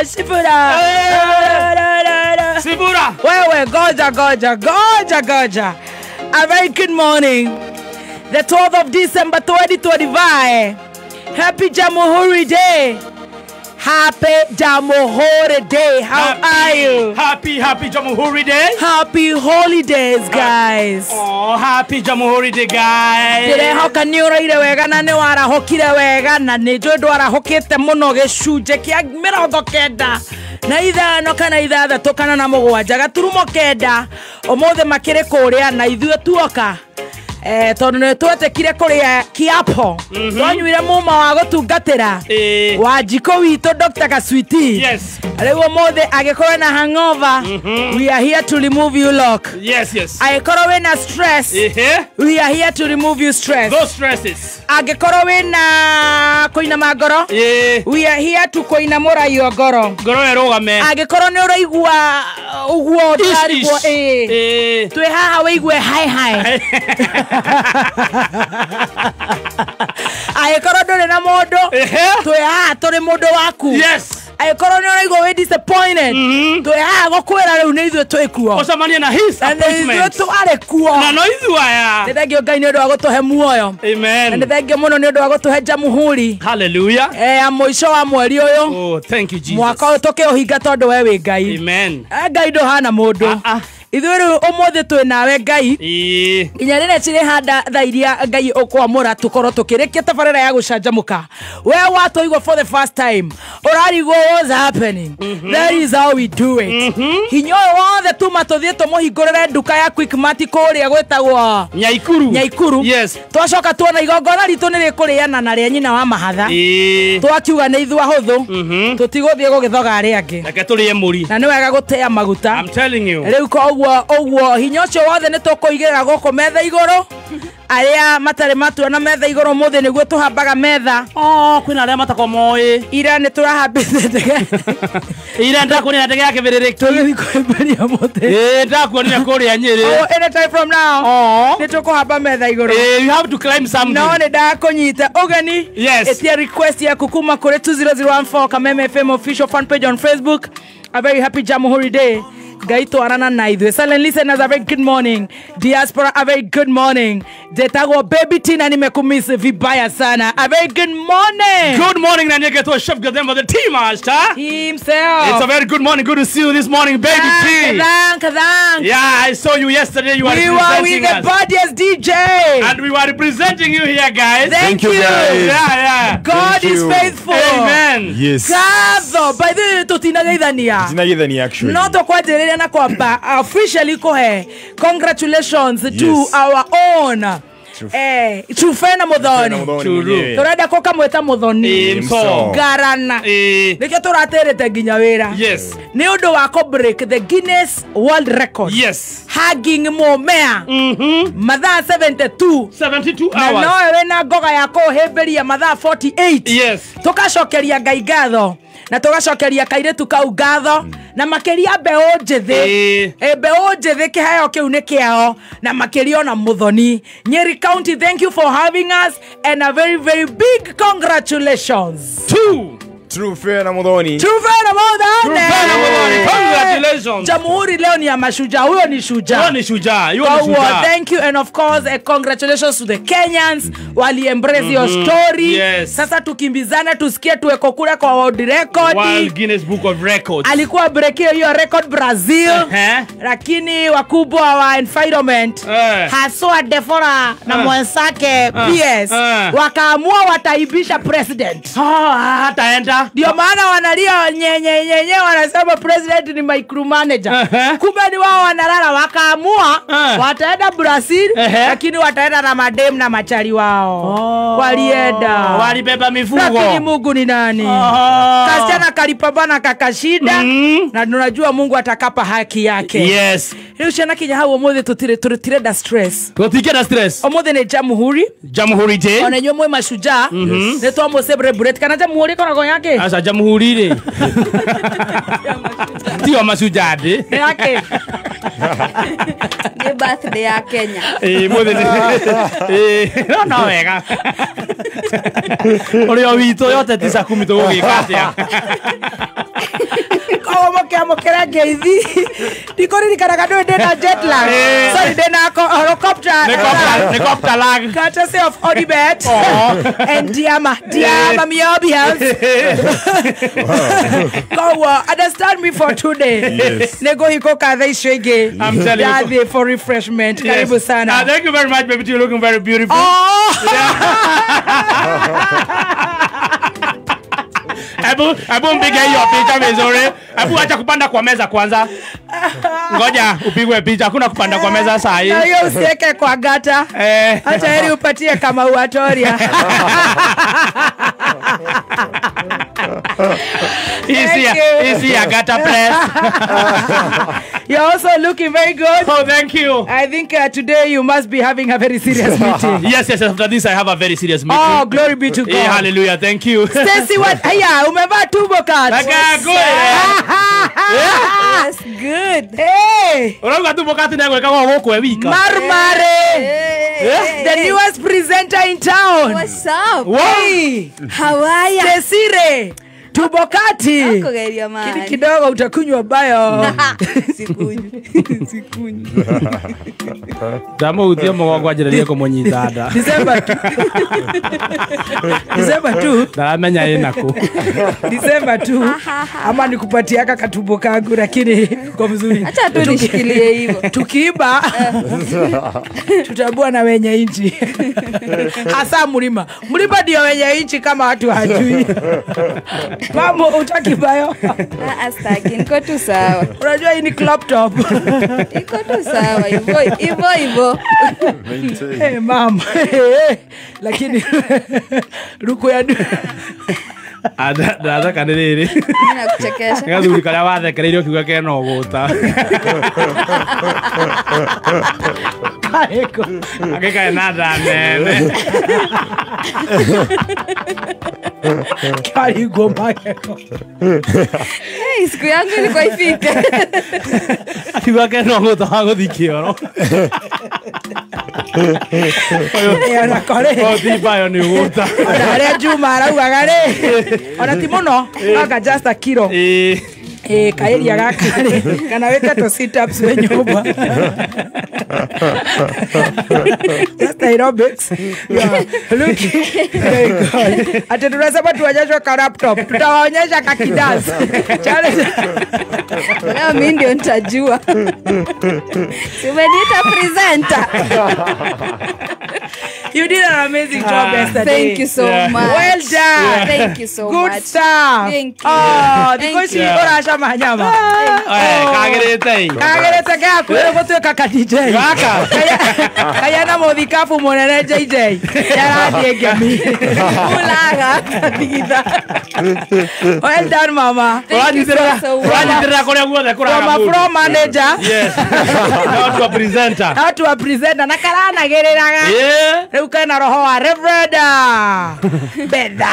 Sifura. Sifura. Wewe goja goja goja goja. A very good morning. The 12th of December 2025. Happy Jamhuri Day. Happy Jamhuri Day. How are you? Happy, happy Jamhuri Day. Happy holidays, guys. Oh, happy Jamhuri Day, guys. Ndirehoka nĩ ũraire wega na nĩ warahũkire wega na nĩ njũĩ ndwarahũkĩte mũno gĩcunjĩ kĩa 95 kana 6 kana na 7 gaturumo 9 ũmũthĩ makĩrĩ kũrĩa na ithuĩ tuoka. Tondũ nĩ twetĩkire kũrĩa kiapo twanyuire muma wa gũtungatĩra wa njiko witũ Dr. Kaswiti. Yes. Rĩu ũmũthĩ angĩkorwo na hangover, we are here to remove you lock. Yes, yes. Angĩkorwo wĩna stress, we are here to remove you stress. Those stresses. Angĩkorwo wĩna kũinama ngoro, we are here to kũinamũra iyo ngoro. Ngoro ĩrũgame. Angĩkorwo nĩ ũraigua ũguo ũtarigwo, twĩ haha wĩigue hi hi. Angĩkorwo ndũrĩ na mũndũ, twĩ haha tũrĩ mũndũ waku. Yes. Angĩkorwo nĩ ũraigua wĩ disappointed, twĩ haha gũkwĩra rĩu nĩ ithuĩ twĩ kuo. Ũcemanie na his appointment. Na nĩ ithuĩ twarĩ kuo. Na no ithuĩ aya. Nĩ thengio Ngai nĩ ũndũ wa gũtũhe muoyo. Amen. Na nĩ thengio mũno nĩ ũndũ wa gũtũhe Jamhuri. Hallelujah. Ya mũico wa mweri ũyũ. Oh, thank you Jesus. Mwaka ũyũ tũkĩũhinga tondũ we wĩ Ngai. Amen. Ngai ndũhana mũndũ. Ithuĩ rĩu ũmũthĩ twĩ nawe Ngai. Nginya rĩrĩa cirĩhanda thaa iria Ngai ũkwamũra tũkorwo tũkĩrĩkia tabarĩra ya gũcanjamũka. We watũigua for the first time ũrarigwo what's happening. That is how we do it. Hinya ũyũ wothe tuma tũthiĩ tũmũhingũrĩre nduka ya Quickmart kũrĩa gwĩtagwo Nyaikuru. Nyaikuru. Yes. Twacoka tuona igongona ritũ nĩ rĩkũrĩana na rĩa nyina wa mahatha. Twakiuga nĩ ithuĩ ahũthũ. Tũtigũthiĩ gũgĩthoga arĩa angĩ. Reke tũrĩe mũri. Na nĩ wega gũtĩa maguta. I'm telling you. Rĩu koguo ũguo hinya ũcio wothe nĩ tũkũigĩrĩra gũkũ metha igũrũ. Arĩa matarĩ matuona metha igũrũ ũmũthĩ nĩguo tũhambaga metha. Oh, kwĩna arĩa matakwa moĩ. Ira nĩ tũrahambĩte ndege. Ira ndakuonire ndege ya kĩbĩrĩrĩki. Tũgĩthiĩ kũhĩmbĩria mũtĩ. Ndakuonire kũrĩa Nyĩrĩ. Oh, anytime from now. Nĩ tũkũhamba metha igũrũ. You have to climb something. No nĩ ndakũnyita ũgeni. Yes. Ĩtia request yaku kuma kũrĩ 20014 Kameme FM official fan page on Facebook. A very happy Jamhuri Day. Ngai twarana na ithuĩ. Silent listeners, a very good morning. Diaspora, a very good morning. Jetagwo Baby Tina, nimekumiss vibaya sana. A very good morning. Good morning, na nyegeto Chef Gademba, the tea master himself. It's a very good morning. Good to see you this morning, Baby T. Thank. Yeah, I saw you yesterday. You were representing with the baddest DJ. And we were representing you here, guys. Thank you, guys. Yeah. God is faithful. Amen. Yes. Gatho. By the way, tutinageithania. Tutinageithania actually. No tũkwanjĩrĩria na kwamba officially kohe congratulations to our own Trufena Muthoni. Turenda kũkamwĩta Muthoni Garana. Nĩkĩo tũratĩrĩte nginya wĩra. Yes. Nĩ ũndũ wa kũ break the Guinness World Record. Yes. Hugging mũmea mathaa 72 hours. Na nowe wĩna ngoga ya kũhĩmbĩria mathaa 48. Yes. Tũgacokeria Ngai ngatho na tũgacokeria kairĩtu kau ngatho na makĩria mbeũ njĩthĩ. Mbeũ njĩthĩ kĩheo kĩu nĩ kĩao na makĩria ona Muthoni. Nyeri County, thank you for having us and a very very big congratulations to Trufena Muthoni. Trufena Muthoni. Trufena Muthoni. Congratulations. Jamhuri leo ni ya mashujaa. Huyo ni shujaa. Huyo ni shujaa. Huyo ni shujaa. Thank you and of course congratulations to the Kenyans wali embrace your story. Yes. Sasa tukimbizana tusikie tuweko kura kwa world record. World Guinness Book of Records. Alikuwa break hiyo record Brazil. Lakini wakubwa wa environment haswa Defora na mwenzake PS wakaamua wataibisha president. Hataenda. Ndio maana wanalia nyenye wanasema president ni micromanager. Kumbe ni wao wanalala wakaamua wataenda Brazil lakini wataenda na madem na machari wao. Walienda. Walibeba mifugo. Lakini Mungu ni nani? Kasichana kalipambana kakashinda na tunajua Mungu atakapa haki yake. Yes. Rĩu ciana kinya hau ũmũthĩ tũtirenda stress. Tũtikenda stress. Ũmũthĩ nĩ Jamhuri. Jamhuri Day. Ona inyuĩ mwĩ mashujaa. Nĩ twamũ celebrate kana Jamhuri ĩkoragwo yake? Aca Jamhuri rĩ. Tio Mashujaa Day. Yake. Ni birthday ya Kenya. Muthi no no wega. Uria witũ yote tisa kumi tũgũgĩka atĩa? Koguo mũkĩamũkĩra ngeithi ndikũririkanaga ndũĩ ndĩna jet lag. Sorry, ndĩna helicopter. Helicopter lag. Courtesy of Odibet and Diama. Diama Miobi House. Koguo understand me for today. Nĩngũhingũka thaa icio ingĩ. I'm telling you. Ndathiĩ for refreshment. Karibu sana. Thank you very much, baby. You're looking very beautiful. Oh! Hebu mpige hiyo picha vizuri. Hebu acha kupanda kwa meza kwanza. Ngoja upigwe picha. Hakuna kupanda kwa meza saa hii. Na hiyo usiweke kwa gata. Acha heri upatie kama uatoria. Easy, Agata press. You're also looking very good. Oh, thank you. I think today you must be having a very serious meeting. Yes, after this I have a very serious meeting. Oh, glory be to God. Yeah, hallelujah, thank you. Stacy, what? Haya, umevaa tumbo cut. That's good. Hey. Unauga tumbo cut na gweka gũkũ e wika. Marmare. Hey. The newest presenter in town. What's up? Hey. How are ya? Desire. Tubokati. Kini kidogo utakunywa bayo. Sikunywi. Sikunywi. Damu uthio mũgongo anjĩrĩrie kũmũnyita nda. December 2. December 2. Ndaramenya ĩna kũ. December 2. Ama nikupatia aka katumbo kangu lakini kwa mzuri. Acha tu nishikilie hivyo. Tukiiba tutabua na wenye inchi. Hasa mlima. Mlima ndio wenye inchi kama watu hajui. Mamo utaki bayo? Astaki, niko tu sawa. Unajua hii ni crop top. Iko tu sawa, hivyo hivyo hivyo. Hey mama. Lakini ruku ya Ndatheka nĩ rĩrĩ. Ninakuchekesha. Gathuri karĩa wathekereirio kiuga kena ũgũta. Karĩkũ. Agĩkae na nda nene. Karigo magego. Hey, siku yangu ilikuwa ifike. Akiuga kena ũgũta wa gũthiĩ kĩoro. Ona kore. Gũthiĩ bayo nĩ ũgũta. Ona harĩa Juma araugaga rĩ. Ona ti mũno, anga just a kilo. Kaeria gaka rĩ, kana wĩke tũ sit ups wĩ nyũmba. Just aerobics. Yeah. Look, very good. Ati tunasema tuonyeshwe ka laptop. Tutawaonyesha ka kidance. Challenge. Leo mimi ndio nitajua. Si umeniita presenter. You did an amazing job yesterday. Thank you so much. Well done. Thank you so much. Good stuff. Thank you. Oh, because you ora manyama. Kagirite. Kagirite gakwire gutuika ka DJ. Gaka. Kaya na muthikabu munene JJ. Yarathie ngemi. Ulaga kathigitha. Well done mama. Uranyitirira kuria guothe kuraga. From a pro manager. Yes. Now to a presenter. Now to a presenter na karanagiriraga. Yeah. Riu kena roho wa Reverend Betha.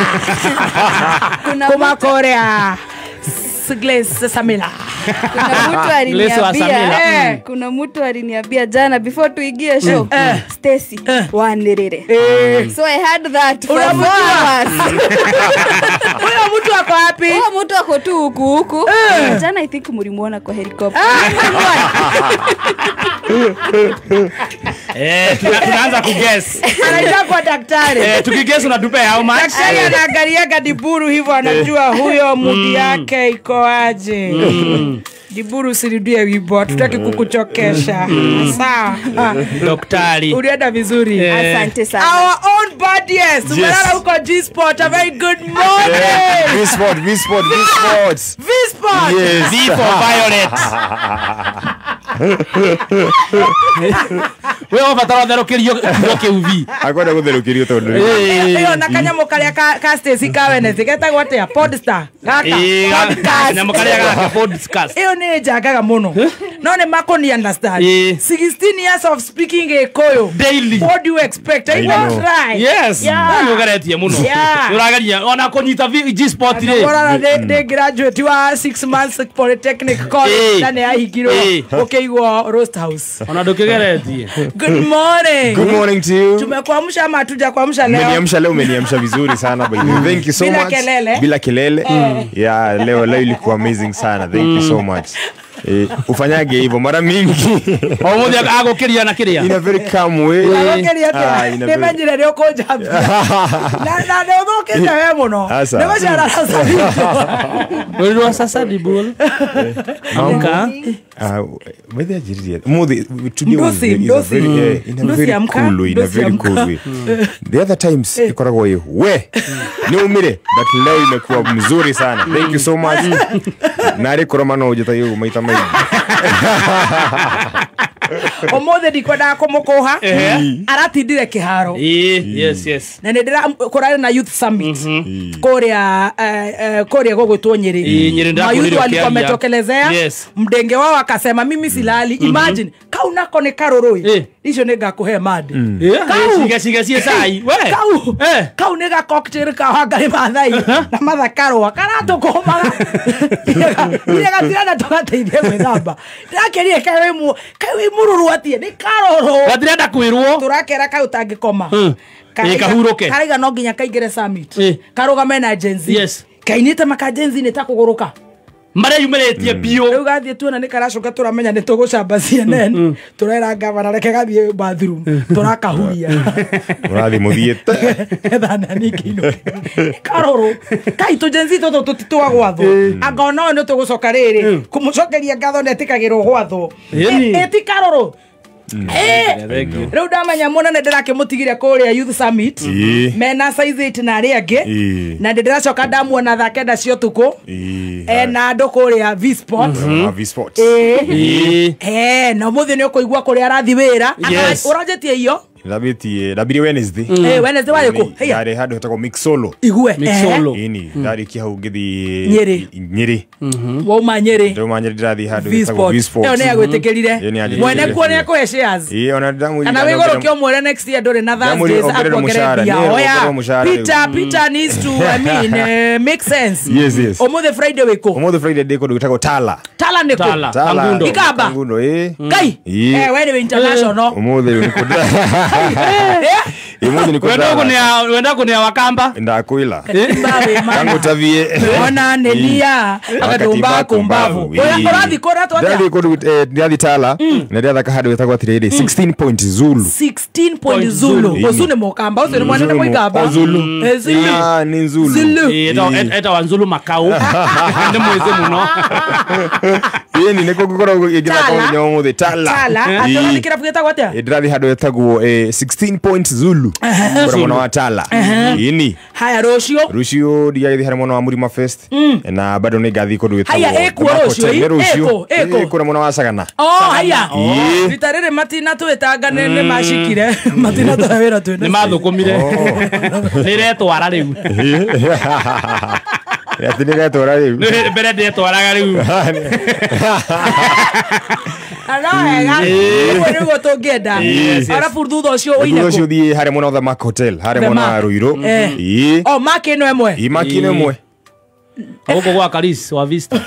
Kuma Korea. Grace Samila. Kuna mtu aliniambia jana before tuingie show, Stacy wanirire. So I had that for 4 hours. Huyo mtu ako wapi? Huyo mtu ako tu huku huku. Jana I think mlimuona kwa helicopter. Tunaanza kuguess. Anaita kwa daktari. Tukiguess unatupea how much? Daktari anaangalia Diburu hivyo anajua huyo mudi yake iko aje. Diburu usirudie wimbo, tutaki kukuchokesha. Sawa. Daktari. Ulienda vizuri. Asante sana. Our own buddies. Tumelala huko G-Sport. A very good morning. V-Sport, V-Sport, V-Sport. V-Sport. Yes. V for Violet. We ũbatara ũtherũkĩrio kiugo kĩu vi. Akwenda gũtherũkĩrio tondũ ĩyo na kanyamũ karĩa ka Stacy ka Wednesday getagwo atĩa? Podstar. Gaka. Podcast. Kanyamũ karĩa gaka podcast. Ĩyo nĩ njangaga mũno. No nĩ makũni understand. 16 years of speaking Gĩkũyũ. Daily. What do you expect? I won't try. Yes. Nĩ ũgeretie mũno. Nĩ ũrageria ona kũnyita G-spot rĩ. Ũrora ndĩ graduate wa 6 months polytechnic college na nĩ yahingirwo ũkĩigwo roast house. Ona ndũkĩgeretie. Good morning. Good morning to you. Tumekuamsha ama hatujakuamsha leo? Umeniamsha leo, umeniamsha vizuri sana by the way. Thank you so Bila much. Kelele. Bila kelele. Yeah, leo ilikuwa amazing sana. Thank you so much. Ufanyage hivyo mara mingi. Omuthi agũkĩria na kĩrĩa. In a very calm way. Agũkĩria atĩa? Nĩmenyire nĩ ũkũnjambia. Na nĩ ũthũkĩte we mũno. Nĩ gũcera sasa. Rũrũ sasa dibul. Amka. Whether ajiriria. Muthi today was in a very cool way, in a very cool way. The other times ikoragwo hiyo. We ni umire, but leo imekuwa mzuri sana. Thank you so much. Nari koroma no ujita hiyo maita maingĩ. Omothe ndikwendaga kũmũkũha aratindire kĩharo. Yes, yes. Na nĩ kũrarĩ na youth summit kũrĩa kũrĩa gũgwĩtwo Nyĩrĩ. Mayouth walikuwa wametokelezea. Mdenge wao akasema mimi silali. Imagine kau nako nĩ karũrũi. Icio nĩ ngakũhe madi. Kau sai. We. Kau nĩ ga cocktail ka Wangari Maathai na Martha Karũa karatũkũmaga. Ile gatirana tũgateithie gwĩthamba. Ndĩrakerire kaĩ mũrũrũ atie nĩ karũrũ. Gatirenda kwĩrwo. Tũrakera kau tangĩkoma. Kahurũke. Karaiga no nginya kaingĩre summit. Karũgame na Gen Z. Yes. Kainĩte maka Gen Z nĩ ta kũgũrũka. Marĩa yumĩrĩtie biũ. Rĩu gathiĩ tuona nĩ karacoka tũramenya nĩ tũgũcamba CNN. Tũrera gavana reke gathiĩ bathroom. Tũrakahuria. Ũrathiĩ mũthiĩte. Ethana ningĩ karũrũ. Kai tũ Gen Z tũtũ tũtitwa gwathwo. Anga ona nĩ tũgũcoka rĩrĩ. Kũmũcokeria ngatho nĩ etĩkagĩrwo gwathwo. Ĩti karũrũ. Rĩu ndamenya mũnene ndĩrakĩmũtigire kũrĩa youth summit mena size 8 na arĩa angĩ na ndĩracoka ndamuona thaa 9 cia ũtukũ na andũ kũrĩa V-Sport. Na ũmũthĩ nĩ ũkũigua kũrĩa arathiĩ wĩra. Ũranjĩtie iyo? Ndambirie Wednesday. Wednesday warĩ kũ? Ndarĩ handũ hetagwo Mixolo. Igue. Mixolo. Ĩni, ndarĩkia hau ngĩthiĩ Nyĩrĩ. Nyĩrĩ. Wauma Nyĩrĩ. Ndauma Nyĩrĩ ndĩrathiĩ handũ hetagwo V-Sport. Ĩyo nĩ yagwĩtĩkĩrire. Mwene kuo nĩ akũhe shares. Ona ndamwĩrire. Kana wĩgũrũke ũmwĩre next year ndũrĩ na Thursdays akuongerere mbia. Oya. Peter needs to, I mean, make sense. Yes, yes. Ũmũthĩ Friday wĩkũ? Ũmũthĩ Friday ndĩ kũndũ gwĩtagwo Tala. Tala nĩ kũ? Tala. Ikamba. Kangundo, ĩ. Ngai. We nĩ international. Ũmũthĩ nĩ kũndũ. Wenda kũnĩa Wakamba ndakwĩra kangũtavie ona nĩnia akatumba kumbavu ũrathiĩ kũrĩa twatĩa ndĩrathiĩ kũndũ ndĩrathiĩ Tala na ndĩrathaka handũ hetagwo atĩrĩrĩ 16 point Zulu. 16 point Zulu. Ũcio nĩ Mũkamba, ũcio nĩ mwana nĩ Mũikamba. Zulu. Nĩ Zulu. Etagwo Nzulu Makau. Nĩ mwĩthĩ mũno. Ĩni nĩ kũngĩkorwo ngĩthaka mũthenya wa ũmũthĩ Tala. Tala. Atĩ kĩrabu gĩtagwo atĩa? Ndĩrathiĩ handũ hetagwo 16 point Zulu. Kũrĩa mwena wa Tala. Ĩni. Haya rũciũ. Rũciũ ndigagĩthiĩ harĩa mwena wa Mũrima Fest. Na bado nĩ ngathiĩ kũndũ gwĩtagwo. Haya ĩkuo rũciũ. Ĩkũ. Kũrĩa mwena wa Sagana. Oh haya. Rita rĩrĩ matinatwĩtanga nĩ macikire. Matinatũhe wĩra twĩna. Nĩ mathũkũmire. Nĩ iretwara rĩu. Ati nĩ iretwara rĩu. Mbere ndĩretwaraga rĩu. Ano wega. Ũguo nĩguo tũngĩenda. Arabu thutha ũcio ũine kũ? Thutha ũcio thiĩ harĩa mwena wa The Mark Hotel, harĩa mwena wa Ruiru. Oh, Mark ĩno ĩmwe. Ĩ Mark ĩno ĩmwe. Gũkũ gwa Karis wa Vista.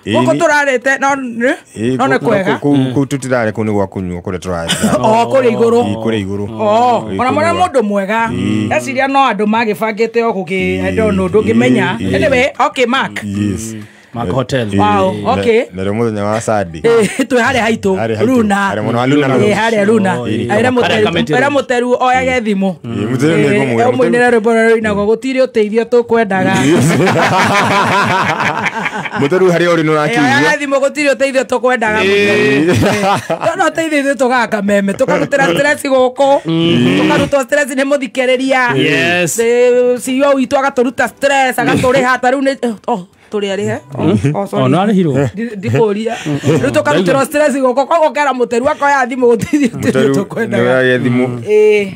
Gũkũ tũrarĩte no nĩ kwega. Kũu tũtirarĩ kũu nĩ gwa kũnyua kũrĩa tũrarĩ. Oh, kũrĩa igũrũ. Kũrĩa igũrũ. Oh, ona mwana mũndũ mwega. Eciria no andũ magĩbangĩte o gũkĩ, I don't know, ndũngĩmenya. Anyway, okay Mark. Yes. Mark Hotel. Wow, okay. Na rĩo mũthenya wa Sunday. Twĩ harĩa haitũ Runa. Harĩa mwena wa Luna. Harĩa Luna. Aira mũteru oyage thimũ. Mũteru nĩ ngũmwĩra. Ũmũinĩre rwĩmbo rũrĩa rũinagwo gũtirĩ ũteithio tũkwendaga. Mũteru harĩa ũrĩ nĩ ũrakĩigua. Oyage thimũ gũtirĩ ũteithio tũkwendaga. No ũteithio ithuĩ tũgaka meme tũkarutĩra stress gũkũ. Tũkarutwo stress nĩ mũthikĩrĩria. Yes. CEO witũ agatũruta stress agatũrĩha ta rĩu nĩ Tũrĩ arĩhe. Oh, no arĩhirwo. Ndikũria. Rĩu tũkarutĩrwo stress gũkũ koguo kera mũteru akoya thimũ gũtithio tũkwendaga. Nĩ thimũ.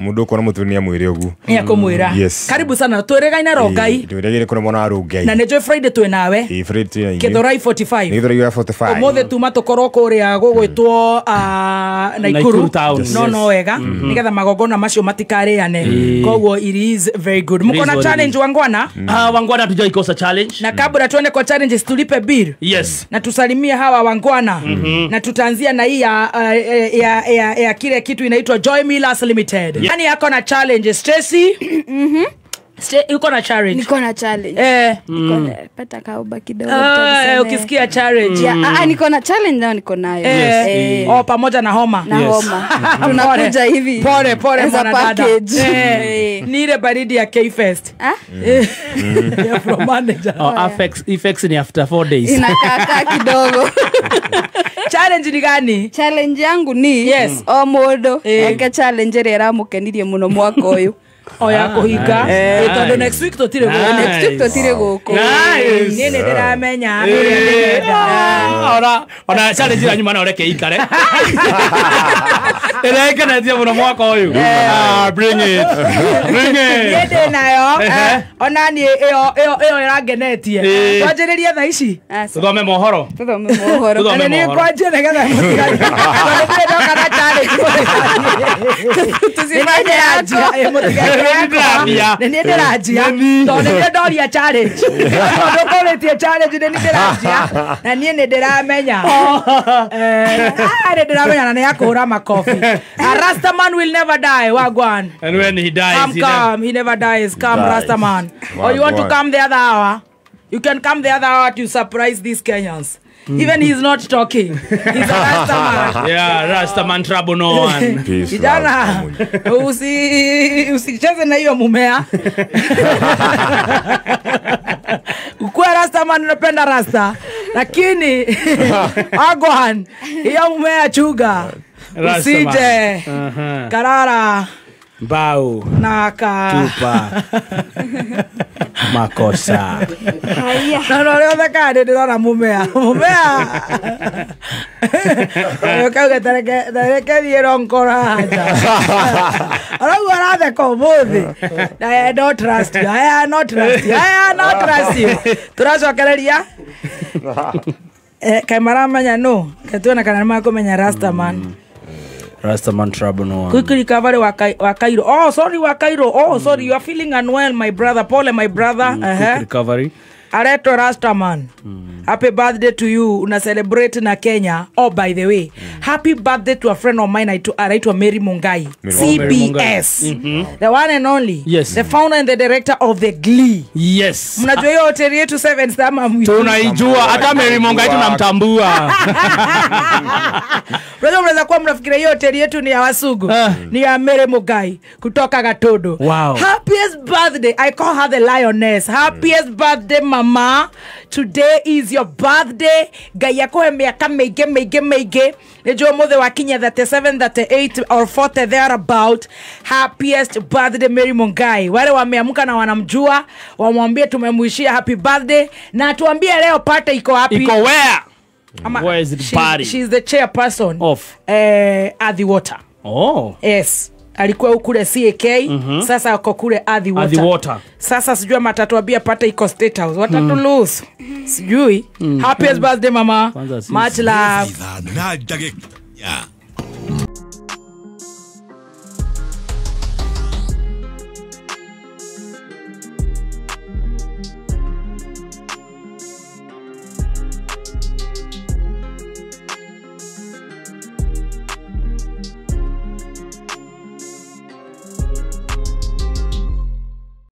Mũndũ ũkona mũteru nĩ amwĩre ũguo. Nĩ akũmwĩra. Yes. Karibu sana twĩrĩgaine Rongai. Twĩrĩgaine kũrĩa mwana wa Rongai. Na nĩ njũĩ Friday twĩ nawe. Ĩĩ Friday twĩ na inyuĩ. Gĩthũrai 45. Gĩthũrai 45. Ũmũthĩ tuma tũkorwo kũrĩa gũgwĩtwo Naikuru town. No no wega nĩgetha magongona macio matikarĩane. Koguo it is very good. Mko na challenge wangwana? Wangwana hatujaikosa challenge. Na kabla tuende kwa challenges tulipe bill. Yes. Na tusalimie hawa wangwana. Na tutaanzia na hii ya kile kitu inaitwa Joy Millers Limited. Yeah. Nani yako na challenge Stacy? Uko na challenge? Niko na challenge. Niko na pata kauba kidogo. Ukisikia challenge. Yeah, niko na challenge nao niko nayo. Yes. Oh, pamoja na homa. Na homa. Tunakuja hivi. Pole pole mwanadada. Ni ile baridi ya K-Fest. Yeah, from manager. Oh, effects ni after 4 days. Inakaa kidogo. Challenge ni gani? Challenge yangu ni yes. Omodo. Eke challenge ĩrĩa ĩramũkenirie mũno mwaka ũyũ. Oya kuhinga tondu next week tutire guku. Next week tutire guku. Ni ni ndiramenya ora ona challenge ya nyuma na ureke ikare ĩrĩa ĩkenetie mũno mwaka ũyũ. Bring it. Bring it. Niĩ ndĩ nayo ona niĩ ĩyo ĩrangenetie. Twanjĩrĩrie thaa ici. Tuthome mohoro. Tuthome mohoro. Na nĩ kwanjia nĩgetha mũtiganie. Tondũ ndirĩ ndoka na challenge. Tũcimanye yako. Nĩ niĩ ndĩranjia tondũ nĩ niĩ ndoria challenge. Tondũ ũkũrĩtie challenge nĩ niĩ ndĩranjia na niĩ nĩ ndĩramenya. Nĩ ndĩramenya na nĩ ya kũhũra makobi. A Rastaman will never die, wagwan. And when he dies, come, he never dies. Come, Rastaman. Or you want to come the other hour? You can come the other hour to surprise these Kenyans. Even he's not talking. He's a Rastaman. Yeah, Rastaman trouble no one. Kijana, usicheze na hiyo mumea. Ukuwa Rastaman unapenda Rasta. Lakini agwan, hiyo mumea chuga. Usije karara mbao naka tupa makosa. Haya. No no leo thaka ndĩrona mumea. Mumea. Kauga tareke thiĩ ronkora nja. Araugua aratheka ũmũthĩ. I don't trust you. I not trust you. I not trust you. Tũracokereria. Kaĩ maramenya no. Kaĩ tuona kana nĩmakũmenya Rastaman. Rastaman trouble no one. Quick recovery wa Cairo. Oh, sorry wa Cairo. Oh, sorry, you are feeling unwell, my brother. Pole, my brother. Quick recovery. Areto Rastaman. Happy birthday to you. Una celebrate na Kenya. Oh, by the way, happy birthday to a friend of mine anaitwa Mary Mungai. CBS. The one and only. Yes. The founder and the director of the Glee. Yes. Mnajua hiyo hoteli yetu 7 star ama tunaijua. Hata Mary Mungai tunamtambua. Unajua mnaweza kuwa mnafikiria hiyo hoteli yetu ni ya Wasugu. Ni ya Mary Mungai kutoka Gatodo. Wow. Happiest birthday. I call her the lioness. Happiest birthday, mama. Today is your birthday. Ngai akuhe miaka mĩingĩ mĩingĩ mĩingĩ. Nĩnjũĩ ũmũthĩ wakinya 37, 38 or 40 thereabout. Happiest birthday Mary Mungai. Wale wameamka na wanamjua, wamwambie tumemwishia happy birthday na tuambie leo party iko wapi? Iko where? Where is the party? She's the chairperson of Athi Water. Oh. Yes. Alikuwa kule CAK, sasa ako kule Athi Water. Athi Water. Sasa sijui matatuambia pata iko State House. Watatu lose. Sijui. Happiest birthday mama. Much love.